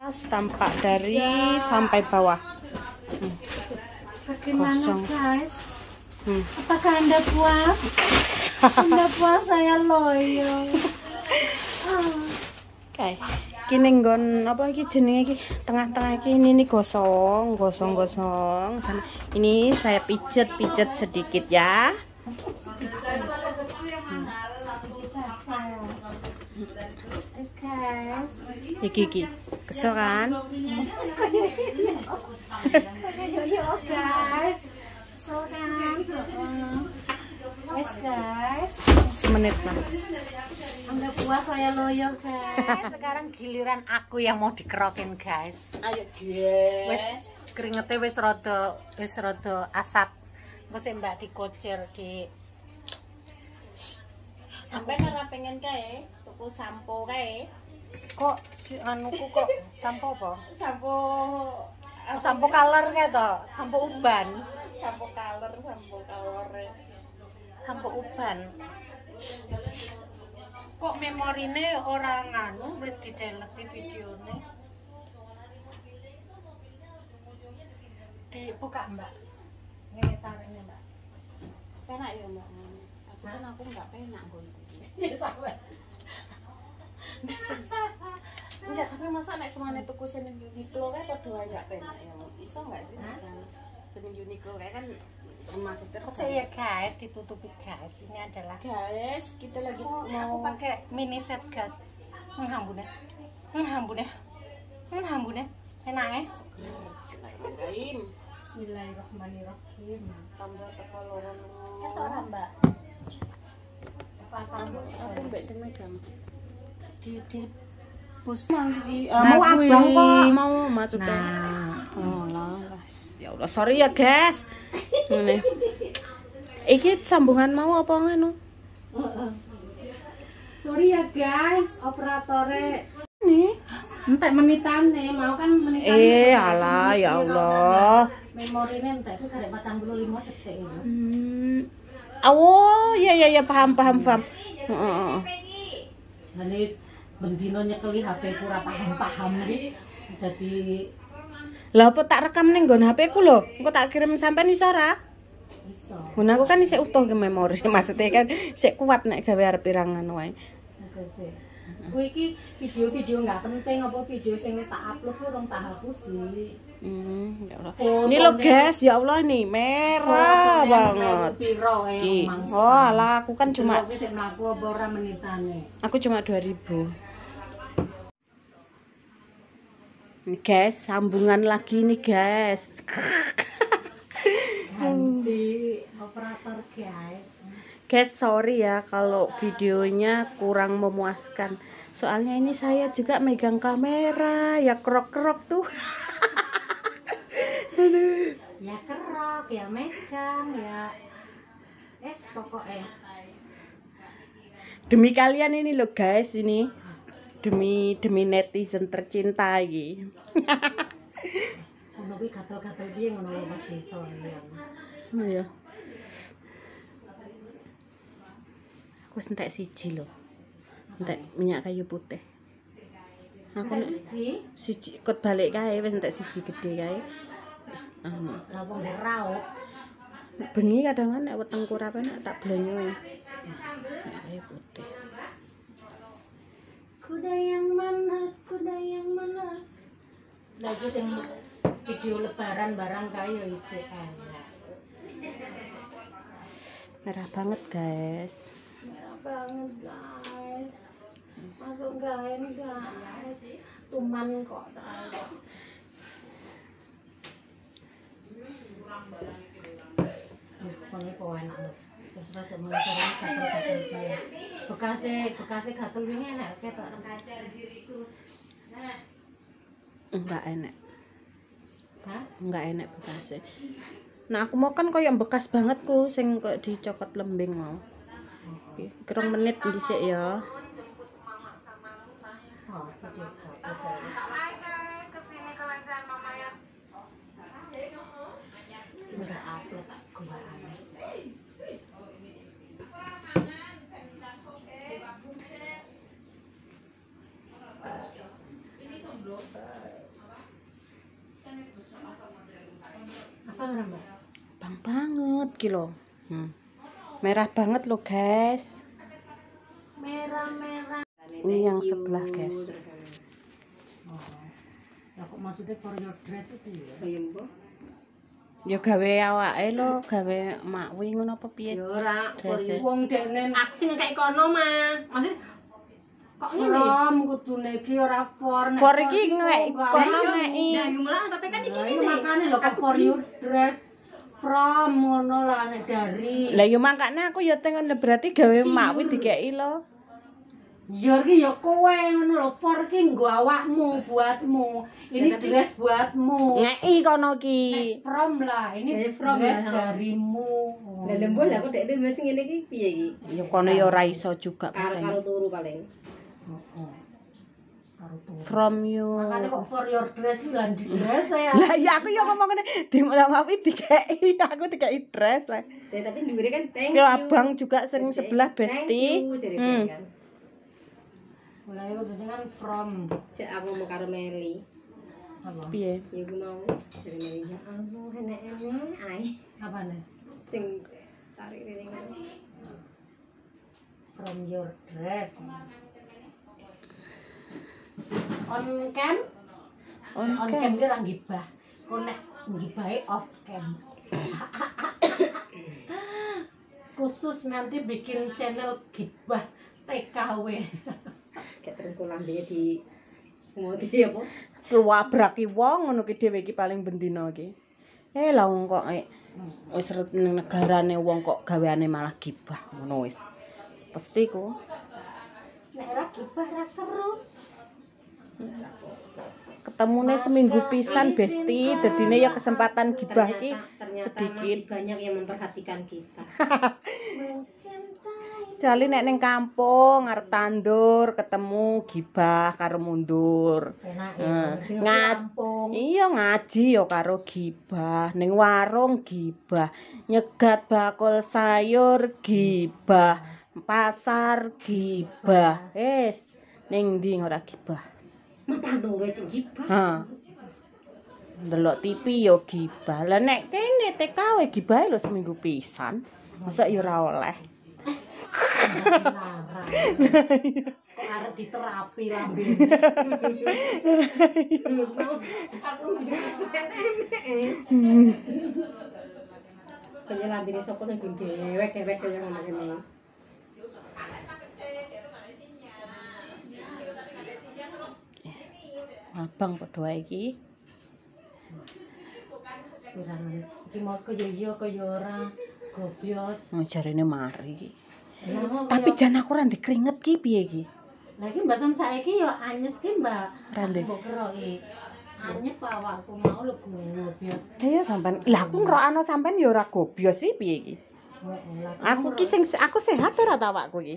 Tampak dari sampai bawah. Bagaimana Kosong. Guys? Apakah Anda puas? Anda puas, saya loyo. Oke. Iki ning nggon apa iki jenenge iki? Tengah-tengah iki ini gosong, gosong, gosong. Sana. Ini saya pijet-pijet sedikit ya. Guys. Iki iki. Kesel kan? Yo guys. Kesel kan? Wes guys. Semenit lah. Anda puas, saya loyo guys. Sekarang giliran aku yang mau dikerokin guys. Ayo guys. Wes keringetnya wis rada asat. Engko sik Mbak dikocir di sampai ora pengen kae tuku sampo kae. Kok si anuku kok sampo apa? Sampo sampo color kae to, sampo uban. Sampo color, sampo color. Sampo uban. Kok memorine ora nganu wis dideleti videone. Dibuka, Mbak. Ngene tarikne, Mbak. Penak ya, Mbak. Tapi kan aku enggak penak nggonku. Ya sampe. Enggak, tapi masa nek semane tuku sing ning Uniqlo kae padha wae enggak penak ya. Iso enggak sih kan? Ning Uniqlo kae kan maksudnya Kok ya guys, ditutupi guys. Ini adalah guys, kita lagi mau aku pakai mini set guys. Hambune. Hambune. Hambune. Enak eh? Bismillahirrahmanirrahim. Bismillahirrahmanirrahim. Tambah teko loro. Ketok ora, Mbak? Apa aku mbek sing megang. Di pus. Mau abang kok, mau maksudnya. Nah. Oh lah, ya Allah, sorry ya guys. Ngene. Iki sambungan mau apa nganu? Sorry ya guys, operatore nih. Entek menitane, mau kan menitane. Alah ya Allah. Memorine entek ku karek 45 detik. Oh, iya iya ya paham paham paham. Heeh. Jane bendino nyekeli HP ku ora paham-paham iki. Dadi lah apa tak rekam ning nggon HP ku lho. Engko tak kirim sampean iso ora? Iso. Nggon aku kan isih utuh ke memori. Maksudnya kan isih kuat nek gawe arep pirangan wae. Oke sih. Kuwi iki video-video enggak penting apa video sing wis tak upload ku rong tak hapusi. Ya Allah. Ini lo guys, ya Allah nih merah banget. Oh, alah aku kan cuma mlaku apa ora menitane. Aku cuma 2000. Ini guys, sambungan lagi nih guys. Ganti operator guys. Guys, sorry ya kalau videonya kurang memuaskan. Soalnya ini saya juga megang kamera, ya kerok-kerok tuh. Aduh. Ya kerok, ya megang, ya es pokoknya. Demi kalian ini loh guys, ini demi netizen tercinta iki. Ngono kuwi gatel-gatel piye ngono lho Mas Desa ya. Oh iya. Aku wis entek siji lho. Entek minyak kayu putih. Aku entek siji, siji ikut balik kae wis entek siji gede kae. Wis anu. Lah wong raup. Bengi kadang kan nek wetengku ora penak tak blonyo. Minyak kayu putih. Kuda yang mana? Kuda yang mana? Lah iki sing video lebaran barang kae ya isih enak. Merah banget, guys. Merah banget, guys. Masuk gaen, guys. Tuman kok tak. Wong kok enak lho. Terus rada mencari gatel-gatel piye. Bekase gatel wingi enak ketok. Enggak enak. Hah? Enggak enak bekase. Nah, aku mau kan koyo bekas banget ku sing kok dicokot lembing mau. Oke, 2 menit dhisik ya. Oh, video Hai guys, kesini kelesehan mama ya. Wis upload tak gowarane. Apa ora, Mbak? Bang banget ki lho. Merah banget loh, guys. Merah-merah. Ini yang sebelah, guys. Oh. Lah kok maksudnya for your dress itu ya? Kaya mbok. Ya gawe awake lho, gawe makwi ngono apa piye? Ya ora, for Dress-e. you. Wong dekne Aku sing ngekek kono mah. Maksud kok ngene? from kudune iki ora for. Nek For iki ngek kok kono Lah, ngeki. Lah yo mulane tapi kan iki Lah iya ngene. makane lho kok for your dress from ngono lah nek dari. Lah ya mangkane aku ya tengen berarti gawe makwi dikeki lho. Your ki ya kowe ngono lho, for ki nggo awakmu, buatmu. Ini Ya, tapi- dress buatmu. Ngeki kono ki. Nek from lah, ini Ya, from dress lah. darimu. Lah lembul lah aku dek duwe sing ngene iki piye iki? Ya kono ya ora iso juga Karo bahasane. karo turu paling. Heeh. Karo turu. From you. Makane kok for your dress ki lah di dress ya. Lah ya aku ya ngomong ngene, di mawi dikeki, aku dikeki dress. Ya, tapi dhuwure kan thank Ki you. abang juga sering sebelah Thank besti. you jare kan. Lah iku jenenge kan from. Cek aku mau karo Meli. Apa? Piye? Ya aku mau jare Meli ya Allah enek-enek ae Apane? sing tarik rene ngono. From your dress. On cam? On On cam. cam ki ora ngibah. Kok nek ngibahe off cam. Khusus nanti bikin channel gibah TKW. Kayak terengku lambene di mau di apa? Tuwabraki wong ngono ki dhewe iki paling bendina iki. Eh lah wong kok wis ning negarane wong kok gaweane malah gibah ngono wis. Pasti ku. Nek ora gibah ra seru. Ketemune seminggu pisan besti, dadine ya kesempatan gibah ki Ternyata sedikit. masih banyak yang memperhatikan kita. Jali nek ning kampung arep tandur ketemu gibah karo mundur. Enak Eh, ya. Kampung. Iya ngaji ya karo gibah, ning warung gibah, nyegat bakul sayur gibah, pasar gibah. Wis ning ndi ora gibah. Mapan turu cek gibah. Ha. Ndelok TV ya gibah. Lah nek kene TKW gibahe lho seminggu pisan. Masa ya ora oleh. Larang. Kok arep diterapi lambene. Aku enek-enek. Kaya lambene sapa sing gun dewek-dewek kaya ngono kene. Abang padha wae iki. Pirangan. Iki mau kaya iya kaya ora. Gobios. Oh, jarene mari iki. Lah, mau Tapi kaya- jan aku ora ndek keringet ki piye iki? Lah iki mbasan saiki ya anyes ki, Mbak. Ora ndek. Mbok keroki. Anyep awakku mau lho gobios. Iya sampean. Lah aku ngrokano sampean ya ora gobios sih piye iki? Aku ki sing aku sehat ora ta awakku iki?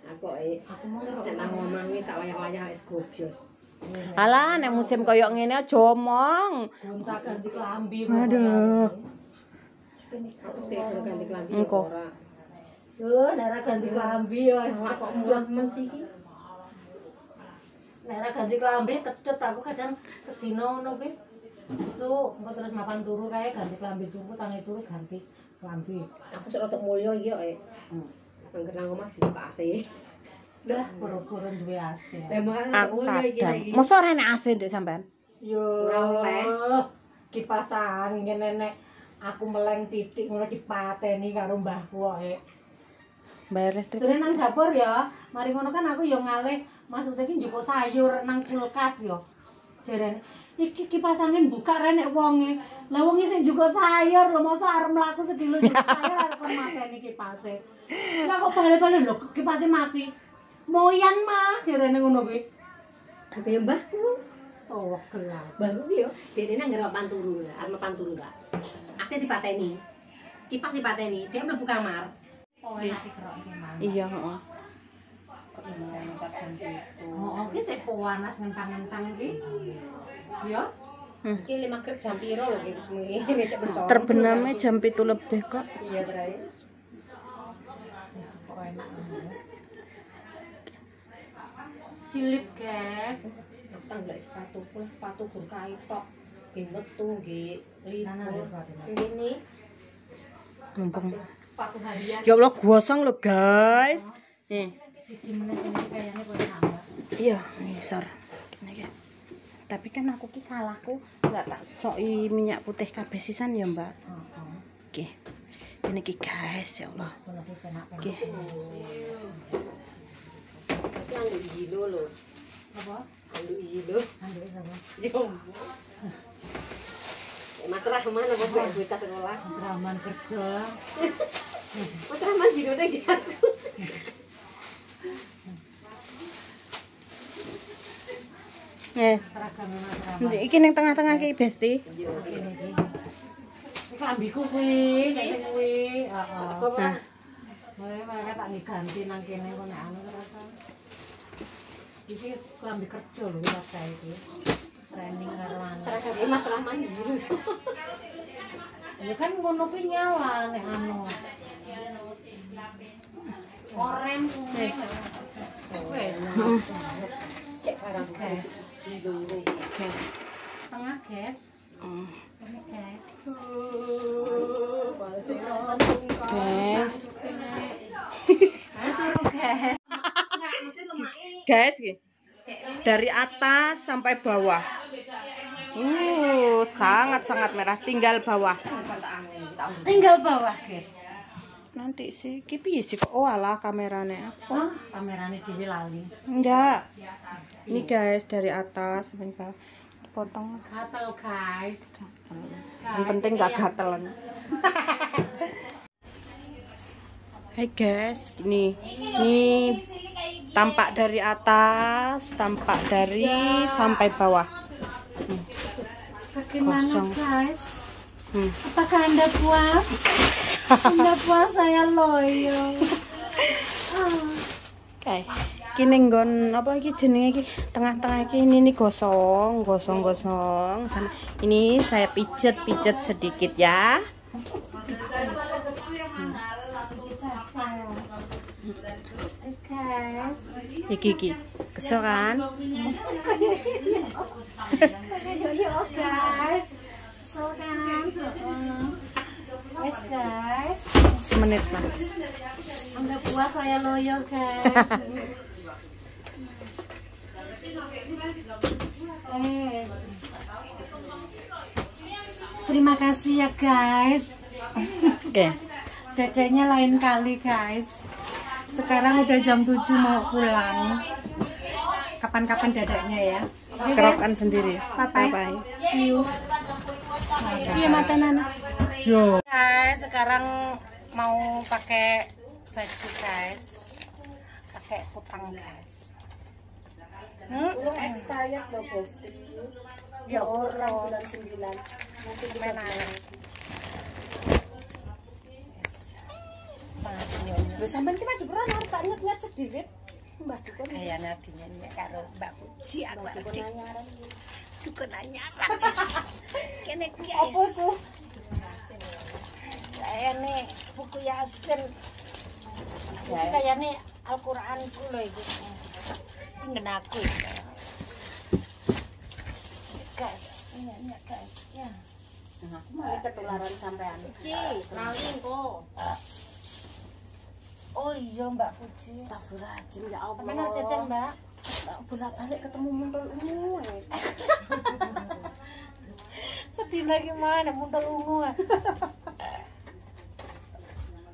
Aku Aku mau ngerok. nek nang omah wis sak wayah-wayah wis gobios. Alah nek musim koyo ngene aja omong. Gonta ganti klambi. Aduh. Aku sih kalau ganti klambi ya Engko. ora. Duh, nek ora ganti klambi ya wis Salah kok muat men sih iki. Nek ora ganti klambi kecut aku kadang sedina ngono kuwi. Esuk engko terus mapan turu kae ganti klambi turu, tangi turu ganti klambi. Aku sik rada mulya iki kok. Angger nang omah buka AC. Lah, boro-boro duwe AC. Lah makane rada Aku mulya iki kadang. saiki. Mosok ora enek AC ndek sampean? Yo, Ora oleh. Kipasan ngene nek aku meleng titik ngono dipateni karo mbahku kok. Bayar listrik. Jere nang dapur ya, mari ngono kan aku yo ngalih maksudnya iki njupuk sayur nang kulkas yo. Jarene iki kipas angin buka renek wonge. Lah wonge sing njupuk sayur lho mosok arep mlaku sedilo njupuk sayur arep kon mateni kipase. Lah kok bale-bale lho kipase mati. Moyan mah jarene ngono kuwi. Kaya mbahku. Oh, gelap. Mbahku ki yo dekne nang ngger papan turu, arep papan turu, Pak. AC dipateni. Kipas dipateni, dia mlebu kamar. Oh, enak iki kerok iki mang. Iya, heeh. Kok ngono sarjan itu. Oh, iki sik panas ngentang-ngentang iki. Ya. Iki 5 grip jam piro lho iki ngene cek mencorong. Terbenamnya jam 7 lebih kok. Iya, Bray. Kok enak ngono. Silip, guys. Aku tak ndelok sepatu, pula sepatu gur kae tok. Nggih metu nggih libur. Ngene. Mumpung. Sepatu harian. Ya Allah gosong lho, guys. Nih. Siji menit ini kayaknya koyo tambah. Iya, ngisor. Gini iki. Tapi kan aku ki salahku enggak tak soki minyak putih kabeh sisan ya, Mbak. Heeh. Oke. Ini ki guys, ya Allah. Kalau penak. Oke. Iki anduk yilo lho. Apa? Anduk yilo. Anduke sapa? Yo. Mas Rahman apa bocah sekolah? Mas Rahman kerja. Mas Rahman jinone iki aku. Seragam Mas Rahman. Iki ning tengah-tengah iki, Besti. Yo. Kene iki. Iki klambiku kuwi, nek sing kuwi, heeh. Apa? Mulai mereka tak ganti nang kene kok nek anu rasa. Iki klambi kerja lho rasa iki. Training karo anu. Seragam Mas Rahman jino. Ya kan ngono kuwi nyala nek anu. Oren kuning. Wes. Cek barang Guys. siji loro. Guys. Tengah, guys. Ini guys. Guys. Guys, suruh guys. Enggak, mesti lemake. Guys, iki. Dari atas sampai bawah. Sangat-sangat merah, tinggal bawah. Tinggal bawah, guys. Nanti sih, iki piye sih kok oh alah kamerane apa? Oh, kamerane dhewe lali. Enggak. Ini guys dari atas sampai bawah. Potong. Gatel, guys. Yang penting gak gatelan. Hai guys, ini tampak dari atas, tampak dari sampai bawah. Bagaimana, Kosong. guys? Apakah Anda puas? Anda puas saya loyo. Oke. Iki ning nggon apa iki jenenge iki? Tengah-tengah iki ini gosong, gosong, gosong. Sama ini saya pijet-pijet sedikit ya. Guys. Iki iki. Kesel kan? Yo yo guys. Kesel kan? Wes guys. Semenit lah. Anda puas saya loyo guys. Terima kasih ya guys. Oke. Dedeknya lain kali guys. Sekarang udah jam 7 mau pulang. Kapan-kapan dedeknya ya. Oke, Kerokan sendiri. Bye bye. See you. Iya mata Nana. Yo. Guys, sekarang mau pakai baju guys. Pakai kutang guys. Expired loh Besti. Ya Allah. Bulan 9. Masih Main. Lho sampean ki madhep ora arep tak nyet-nyet sedilit. Mbah dukun. Kayaknya dinyanyi karo Mbak Puji aku Mbah dukun anyaran. Dukun anyaran. Kene guys. Apa iku? Kayane buku Yasin. Iki kayane Al-Qur'an ku lho iki. Iki aku. Guys, ini guys. Ya. Nah, aku malah ketularan sampean. Iki lali engko. Oh iya Mbak Puji. Astagfirullahaladzim ya Allah. Sampeyan harus jajan, Mbak. Bolak-balik ketemu muntol ungu. Sedih lagi mana muntol ungu.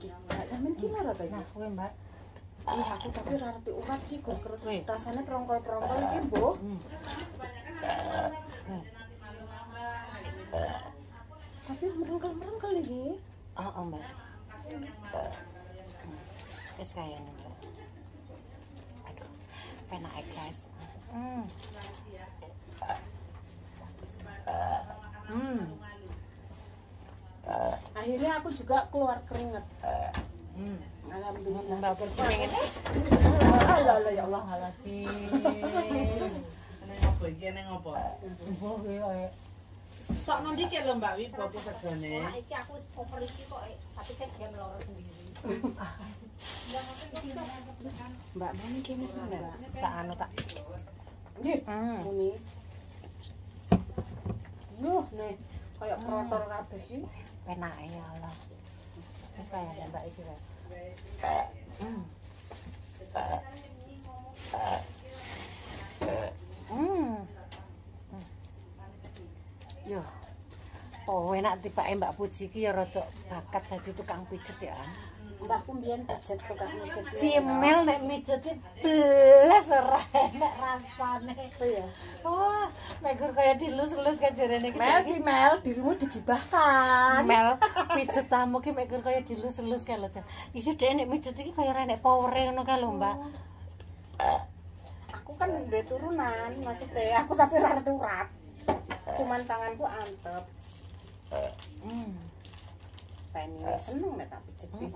Mbak sampean ki lara ta iki? Nah, kowe Mbak. Ih, aku tapi ora ngerti urat ki gur rasane prongkol-prongkol iki, mbuh. Tapi merengkel-merengkel iki. Heeh, Mbak. Wis kayane, Mbak. Aduh, penak guys. Akhirnya aku juga keluar keringet. Alhamdulillah. Mbak Puji ngene. Alah, alah ya Allah. Neng opo iki neng opo? Mbok kuwi kaya Tok nang dikek lho Mbak Wi opo segane. Ora iki aku wis koper iki kok tapi kan dia meloro sendiri. Mbak mau kene Mbak. Tak anu tak. Nggih. Muni. Nuh, Rotor kabeh iki. Penake ya Allah. Wis kaya Mbak iki wae. Yo. Oh, enak tibake Mbak Puji iki ya rada bakat dadi tukang pijet ya. Mbahku mbiyen pijet, tukang pijet. Cimel nek mijet iki blas ora enak rasane. Iya. Oh, nek gur kaya dilus-lus kajarane iki. Mel, Cimel, dirimu digibahkan. Mel, pijet tamu ki mek gur kaya dilus-lus kae lho. Iso dhek nek mijet iki kaya ora enek powere ngono kae lho, Mbak. Aku kan duwe turunan, maksudnya aku tapi ora ngerti urat. Cuman tanganku antep. Pengen seneng nek tak pijeti.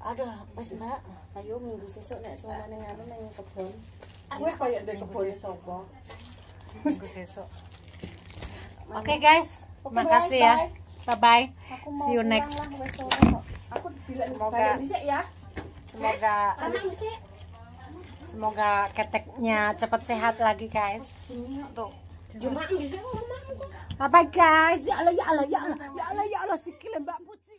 Aduh, wis Mbak. Ayo minggu sesuk nek suarane nganu ning kebon. Wah, koyo ndek kebone sapa? Minggu sesuk. Oke guys, Oke, makasih bye, ya. bye. Bye bye. Aku mau See you next. pulang lah, wis sore kok. Aku bilang Semoga- balik dhisik ya. Semoga semoga keteknya cepat sehat lagi guys. Tuh. Yo mak dhisik kok omahmu kok. Bye bye guys. Ya Allah ya Allah ya Allah ya Allah ya Allah sikile Mbak Puji.